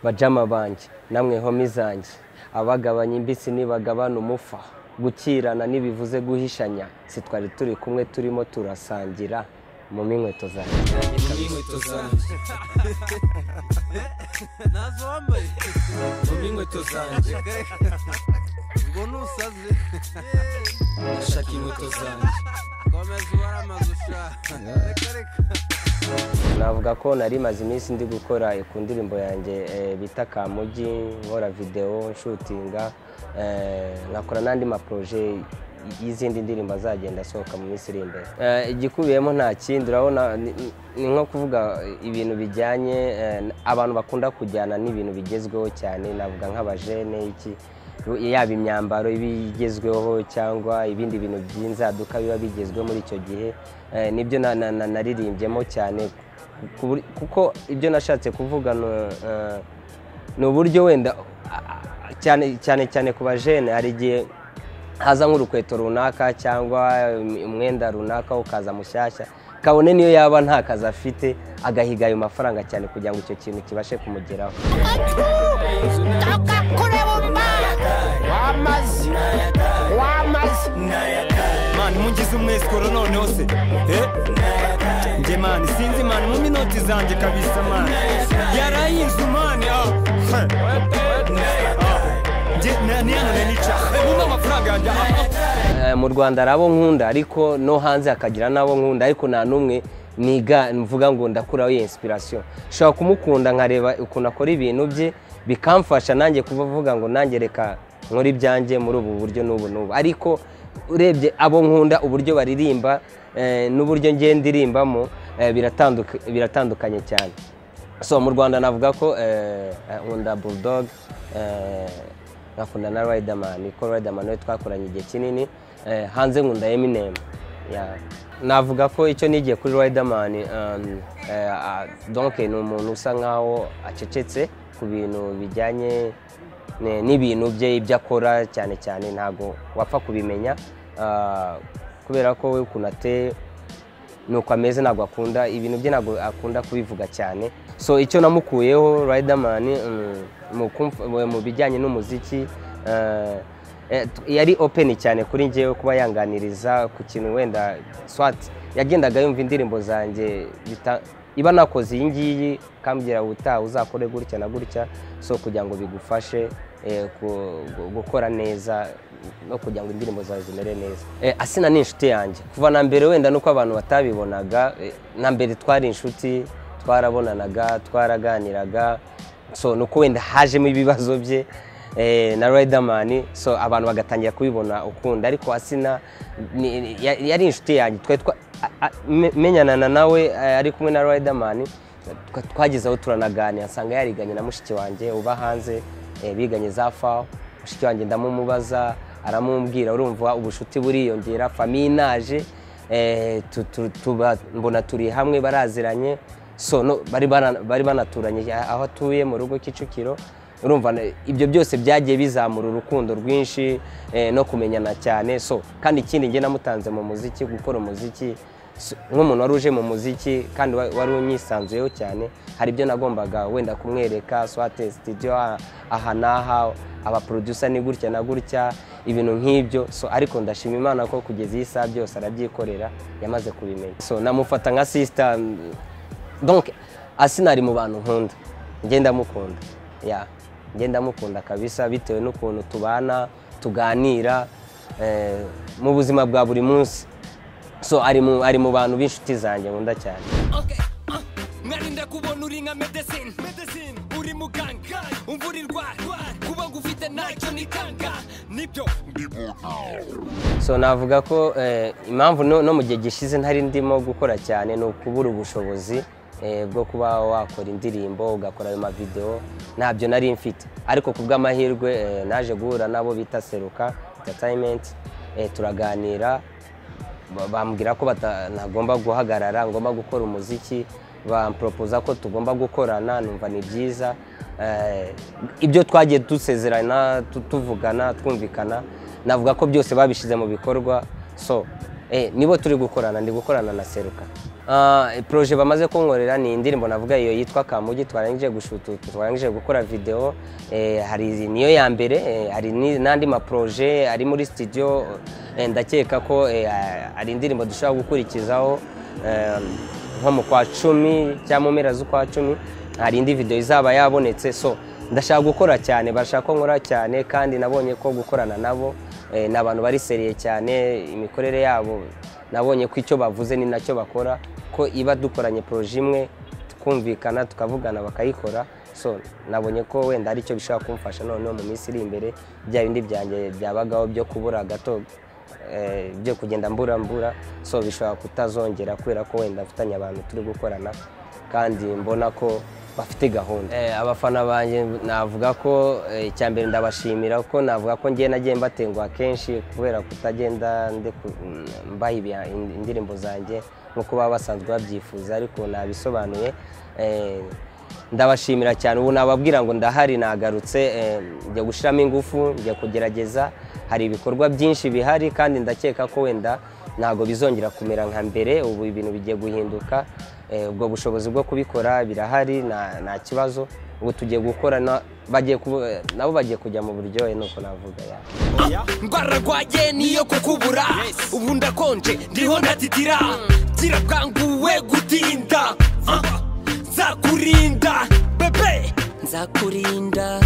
Bajama banjye namwe homi zanjye, abagabanya imbisi nibagabana umufa, gukirana nibivuze guhishanya, si twari turi kumwe turimo turasangira mu minkweto zanjye. Inkweto zanjye Nazo wambaye mu inkweto zanjye ngo nusaze ndashaka inkweto zanjye. Komeza ubare amazu sha, reka reka. Navuga ko nari maze iminsi ndi gukora ku ndirimbo yanjye bita Kamugi, nkora video, nshutinga, nkakora n'andi maproje y'izindi ndirimbo azagenda asohoka mu minsi iri imbere. Igikubiyemo nta kindi, urabona ni nko kuvuga ibintu bijyanye abantu bakunda kujyana n'ibintu bigezweho cyane, navuga nk'abajene iki, yaba imyambaro iba igezweho cyangwa ibindi bintu by'inzaduka biba bigezweho muri icyo gihe, nibyo naririmbyemo cyane, kuko ibyo nashatse kuvuga ni uburyo wenda cyane cyane cyane ku bajene hari igihe haza nk'urukweto runaka cyangwa umwenda runaka ukaza mushyashya, kabone niyo yaba nta kazi afite agahiga ayo mafaranga cyane kugira ngo icyo kintu kibashe kumugeraho. Mani mungize umwesikoro noneho se nge mani sinzi mani mu minoti zanjye kabisa mani yarayinzu mani Mu Rwanda hari abo nkunda ariko no hanze hakagira n'abo nkunda, ariko nta n'umwe niga mvuga ngo ndakuraho iyi inspiration. Nshobora kumukunda nkareba ukuntu akora ibintu bye bikamfasha nanjye kuvuga ngo nanjye reka nkore ibyanjye muri ubu buryo n'ubu n'ubu, ariko urebye abo nkunda uburyo baririmba n'uburyo ngiye ndirimbamo biratandukanye cyane. So mu Rwanda navuga ko nkunda Bulldog, nkakunda na Riderman, ko Riderman we twakoranye igihe kinini. Hanze nkunda Eminem. Navuga ko icyo nigiye kuri Riderman, donc ni umuntu usa nkaho acecetse ku bintu bijyanye n'ibintu bye ibyo akora cyane cyane ntago wapfa kubimenya, kubera ko we ukuntu ateye nuko ameze, ntabwo akunda ibintu bye, ntabwo akunda kubivuga cyane. So icyo namukuyeho Riderman mu bijyanye n'umuziki, yari open cyane kuri njyewe kuba yanganiriza ku kintu wenda swat yagendaga yumva indirimbo zanjye iba nakoze iyi ngiyi kambwira ubutaha uzakore gutya na gutya, so kugira ngo bigufashe gukora neza no kugira ngo indirimbo zawe zimere neza. Asina ni inshuti yanjye kuva na mbere, wenda nuko abantu batabibonaga, na mbere twari inshuti, twarabonanaga, twaraganiraga, so nuko wenda hajemo ibibazo bye na Riderman, so abantu bagatangira kubibona ukunda, ariko Asina yari inshuti yanjye, twe menyana nawe ari kumwe na Riderman, twageze aho turanaganira, nsanga yariganye na mushiki wanjye uba hanze, biganye za FAO, mushiki wanjye ndamumubaza aramumbwira, urumva ubushuti buriyongera, famille naje mbona turi hamwe baraziranye, so no bari banaturanye aho atuye mu rugo Kicukiro. Urumva ibyo byose byagiye bizamura urukundo rwinshi no kumenyana cyane. So kandi ikindi nge namutanze mu muziki, gukora umuziki nk'umuntu wari uje mu muziki kandi wari unyisanzuyeho cyane, hari ibyo nagombaga wenda kumwereka, swate studio aha n'aha, aba producer ni gutya na gutya, ibintu nk'ibyo. So ariko ndashima Imana ko kugeza iyi saha byose arabyikorera, yamaze kubimenya. So namufata nka sister, donc Asina ari mu bantu nkunda, ngenda mukunda, ya ngenda mukunda kabisa, bitewe n'ukuntu tubana tuganira mu buzima bwa buri munsi. So ari mu bantu b'inshuti zanjye nkunda cyane. Mwarinda kubona uri nka medicine, uri muganga umvura indwara, kuba ngufite ntacyo nikanga nibyo. So navuga ko impamvu no mu gihe gishize ntari ndimo gukora cyane ni ukubura ubushobozi bwo kuba wakora indirimbo ugakora ayo mavideo, ntabyo nari mfite, ariko kubw'amahirwe naje guhura nabo bita Seruka Entertainment, turaganira, bambwira ko ntagomba guhagarara, ngomba gukora umuziki, bampropoza ko tugomba gukorana, numva ni byiza. Ibyo twagiye dusezerana, tuvugana, twumvikana, navuga ko byose babishize mu bikorwa. So nibo turi gukorana, ndi gukorana na Seruka. Projet bamaze kunkorera ni indirimbo navuga iyo yitwa Kamugi, twarangije gushuta, twarangije gukora video. Hari niyo ya mbere, hari n'andi ma projet ari muri studio. Ndakeka ko hari indirimbo dushobora gukurikizaho nko mu kwa 10 cyangwa mu mpera z'ukwa 10, hari indi video izaba yabonetse. So ndashaka gukora cyane, bashaka ko nkora cyane, kandi nabonye ko gukorana nabo ni abantu bari seriye cyane, imikorere yabo nabonye ko icyo bavuze ni nacyo bakora, ko iba dukoranye projet imwe tukumvikana tukavugana bakayikora. So nabonye ko wenda ari cyo bishobora kumfasha noneho mu minsi iri imbere, bya bindi byanjye byabagaho byo kubura gato, byo kugenda mbura, so bishobora kutazongera kubera ko wenda mfitanye abantu turi gukorana kandi mbona ko bafite gahunda. Abafana banjye navuga ko icya mbere ndabashimira, ko navuga ko ngiye nagiye mbatenguha kenshi kubera kutagenda mbaha indirimbo zanjye nk'uko baba basanzwe babyifuza, ariko nabisobanuye. Ndabashimira cyane. Ubu nababwira ngo ndahari, nagarutse, njya gushiramo ingufu, njya kugerageza. Hari ibikorwa byinshi bihari kandi ndakeka ko wenda ntago bizongera kumera nka mbere, ubu ibintu bigiye guhinduka. Ubwo bushobozi bwo kubikora birahari, nta kibazo. Ubu tugiye gukora, nabo bagiye kujya mu buryohe, nuko navuga ya. Ndwararwaye niyo kukubura, ubu ndakonje ndiho ndatitira, gira bwanguwe gutinda, nzakurinda bebe, nzakurinda.